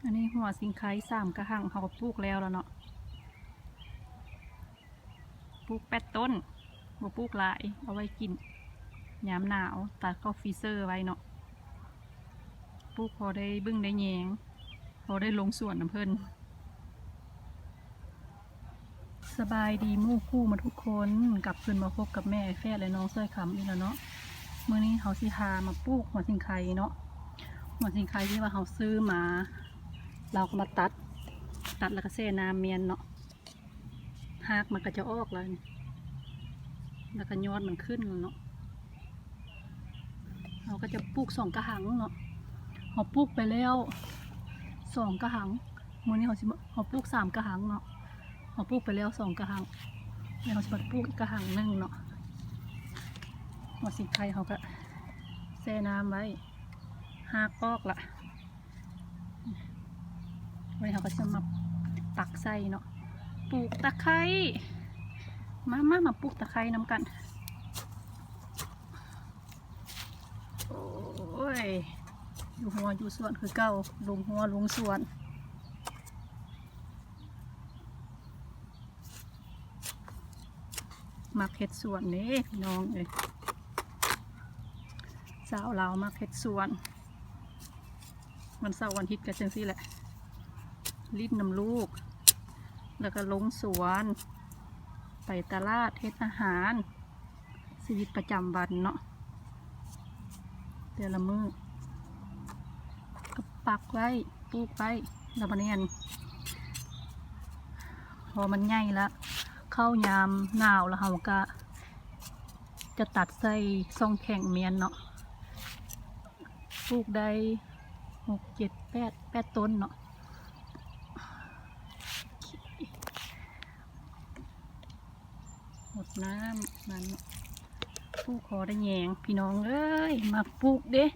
ອັນນີ້ຫົວສິງໄຄສາມກະຫັງ ເຮົາກໍປູກແລ້ວລະເນາະ. ປູກແປດຕົ້ນ ບໍ່ປູກຫຼາຍ ເອົາໄວ້ກິນຍາມໜາວ ຕັດເຂົ້າຟຣີເຊີໄວ້ເນາະ. ປູກພໍໄດ້ເບິ່ງໄດ້ແຍງ ພໍໄດ້ລົງສວນນຳເພິ່ນ. ສະບາຍດີໝູ່ຄູ່ໝົດທຸກຄົນ ກັບຄືນມາພົບກັບແມ່ແອແຟດ ແລະ ນ້ອງສາຍຄຳອີກແລ້ວເນາະ. ມື້ນີ້ເຮົາຊິພາມາປູກຫົວສິງໄຄເນາະ. ຫົວສິງໄຄທີ່ວ່າເຮົາຊື້ມາ ລາວກໍມາຕັດ ຕັດແລ້ວກໍແຊ່ນ້ຳແມ່ນເນາະ. ຮາກມັນກໍຈະອອກແລ້ວນີ້ ແລ້ວກໍຍອດມັນຂຶ້ນເນາະ. ເຮົາກໍຈະປູກສອງກະຫັງເນາະ. ເຮົາປູກໄປແລ້ວສອງກະຫັງ ມື້ນີ້ເຮົາຊິມາ ເຮົາປູກສາມກະຫັງເນາະ. ເຮົາປູກໄປແລ້ວສອງກະຫັງ ແລ້ວເຮົາຊິມາປູກອີກກະຫັງໜຶ່ງເນາະ. ຫົວສິງໄຄເຮົາກໍແຊ່ນ້ຳໄວ້ ຮາກອອກລະ. ວັນນີ້ເຮົາກໍຊິມາປັກໃສ່ເນາະ ປູກຕະໄຄ. ມາ ມາ ມາປູກຕະໄຄນຳກັນ. ໂອ້ຍ ຢູ່ຮົ້ວຢູ່ສວນຄືເກົ່າ ລົງຮົ້ວລົງສວນ. ມັກເຮັດສວນເດ້ພີ່ນ້ອງເອີຍ ສາວລາວມັກເຮັດສວນ. ວັນເສົາວັນອາທິດກໍຈັ່ງຊີ້ແຫຼະ ຫຼິ້ນນຳລູກ ແລ້ວກໍລົງສວນ ໄປຕະຫຼາດ ເຮັດອາຫານ ຊີວິດປະຈຳວັນເນາະ. ແຕ່ລະມື້ກໍປັກໄວ້ ປູກໄວ້ ແລ້ວບັດນີ້ ອັນ ພໍມັນໃຫຍ່ລະ ເຂົ້າຍາມໜາວລະ ເຮົາກະຈະຕັດໃສ່ຊ່ອງແຂງແມ່ນເນາະ. ປູກໄດ້ຫົກ ເຈັດ ແປດ ແປດຕົ້ນເນາະ. ຫົດນ້ຳມັນ ປູກພໍໄດ້ແຍງ ພີ່ນ້ອງເອີຍ ມັກປູກເດ້.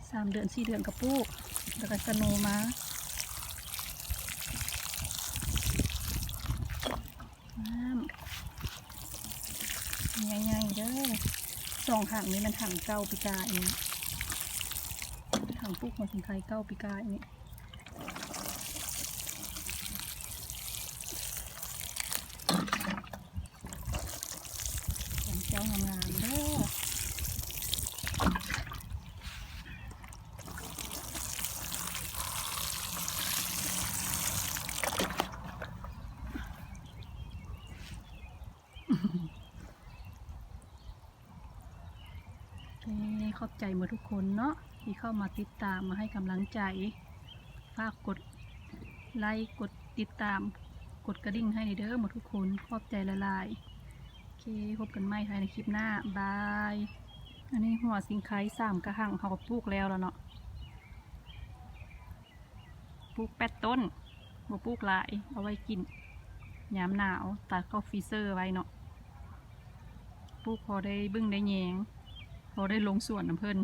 ສາມເດືອນ ສີ່ເດືອນກໍປູກ ແລ້ວກໍສະໂນມາ ນ້ຳໃຫຍ່ໆເດີ. ສອງຖັງນີ້ແມ່ນຖັງເກົ່າປີກາຍນີ້ ຖັງປູກຫົວສິງໄຄເກົ່າປີກາຍນີ້. ຂອງເຈົ້າງາມໆເດີ. ໂອເຄ ຂອບໃຈໝົດທຸກຄົນເນາະ ທີ່ເຂົ້າມາຕິດຕາມ ມາໃຫ້ກຳລັງໃຈ. ຝາກກົດໄລ ກົດຕິດຕາມ ກົດກະດິ່ງໃຫ້ແດ່ເດີໝົດທຸກຄົນ ຂອບໃຈຫຼາຍໆ. ໂອເຄ ພົບກັນໃໝ່ໃນຄລິບໜ້າ ບາຍ. ອັນນີ້ຫົວສິງໄຄສາມກະຫັງ ເຮົາກໍປູກແລ້ວລະເນາະ. ປູກແປດຕົ້ນ ບໍ່ປູກຫຼາຍ ເອົາໄວ້ກິນຍາມໜາວ ຕັດເຂົ້າຟຣີເຊີໄວ້ເນາະ. ປູກພໍໄດ້ເບິ່ງໄດ້ແຍງ ພໍໄດ້ລົງສວນນຳເພິ່ນ.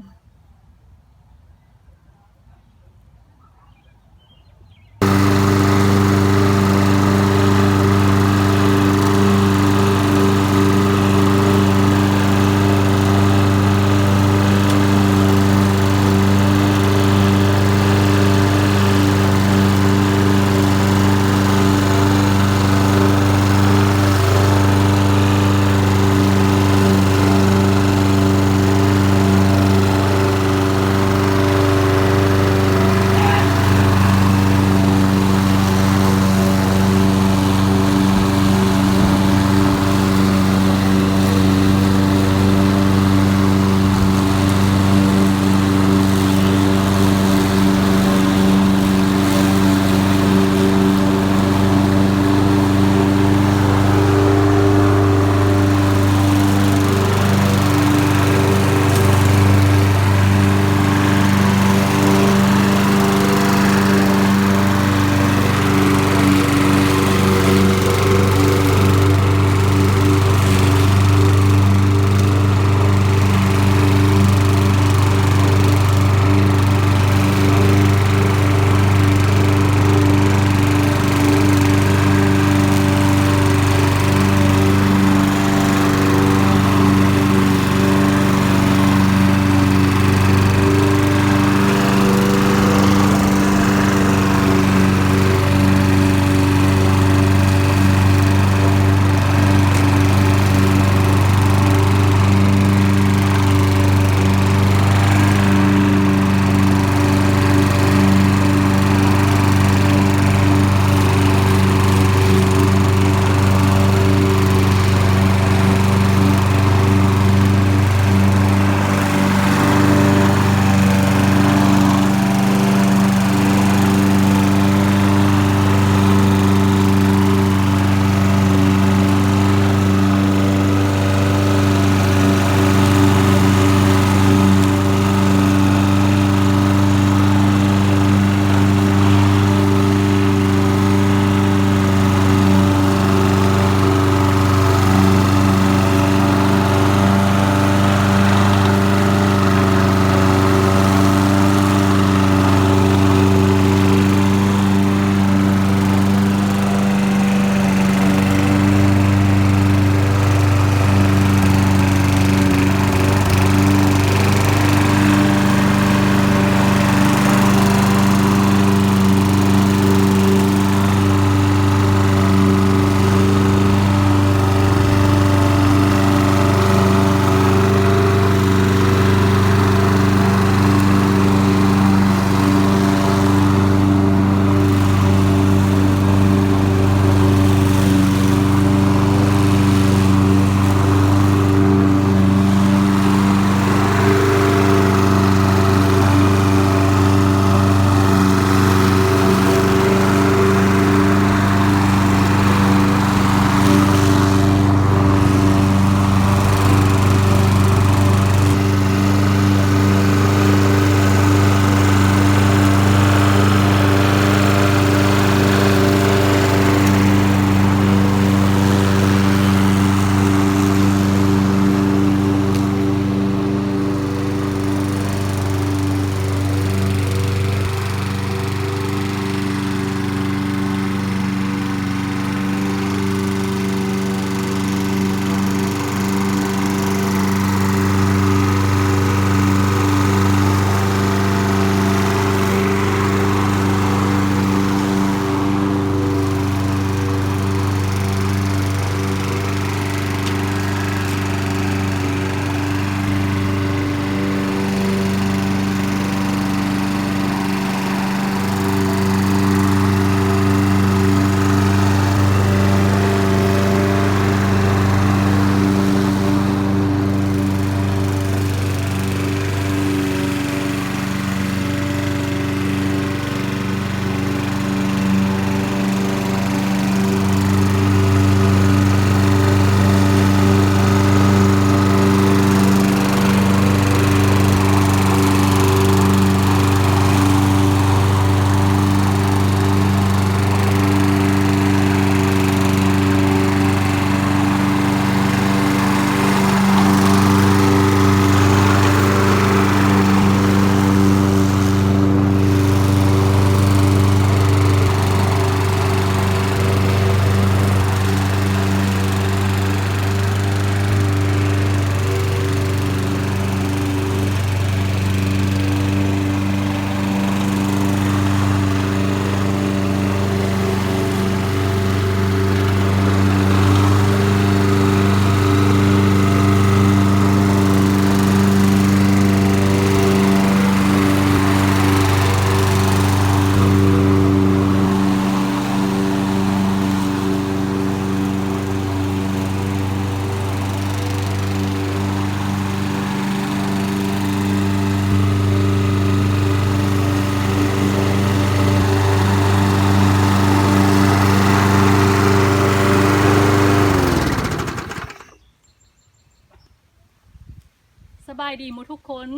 ສະບາຍດີໝົດທຸກຄົນ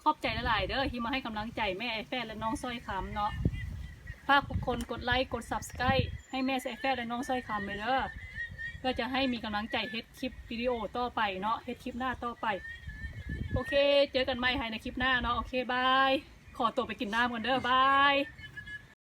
ຂອບໃຈຫຼາຍໆເດີ້ ທີ່ມາໃຫ້ກຳລັງໃຈແມ່ອ້າຍແຟດ ແລະ ນ້ອງສ້ອຍຄຳເນາະ. ຝາກທຸກຄົນກົດໄລ ກົດ Subscribe ໃຫ້ແມ່ອ້າຍແຟດ ແລະ ນ້ອງສ້ອຍຄຳເດີ້ ເພື່ອຈະໃຫ້ມີກຳລັງໃຈເຮັດຄລິບວິດີໂອຕໍ່ໄປເນາະ ເຮັດຄລິບໜ້າຕໍ່ໄປ. ໂອເຄ ເຈີກັນໃໝ່ໃຫ້ໃນຄລິບໜ້າເນາະ. ໂອເຄ ບາຍ. ຂໍຕົວໄປກິນນ້ຳກ່ອນເດີ້ ບາຍ.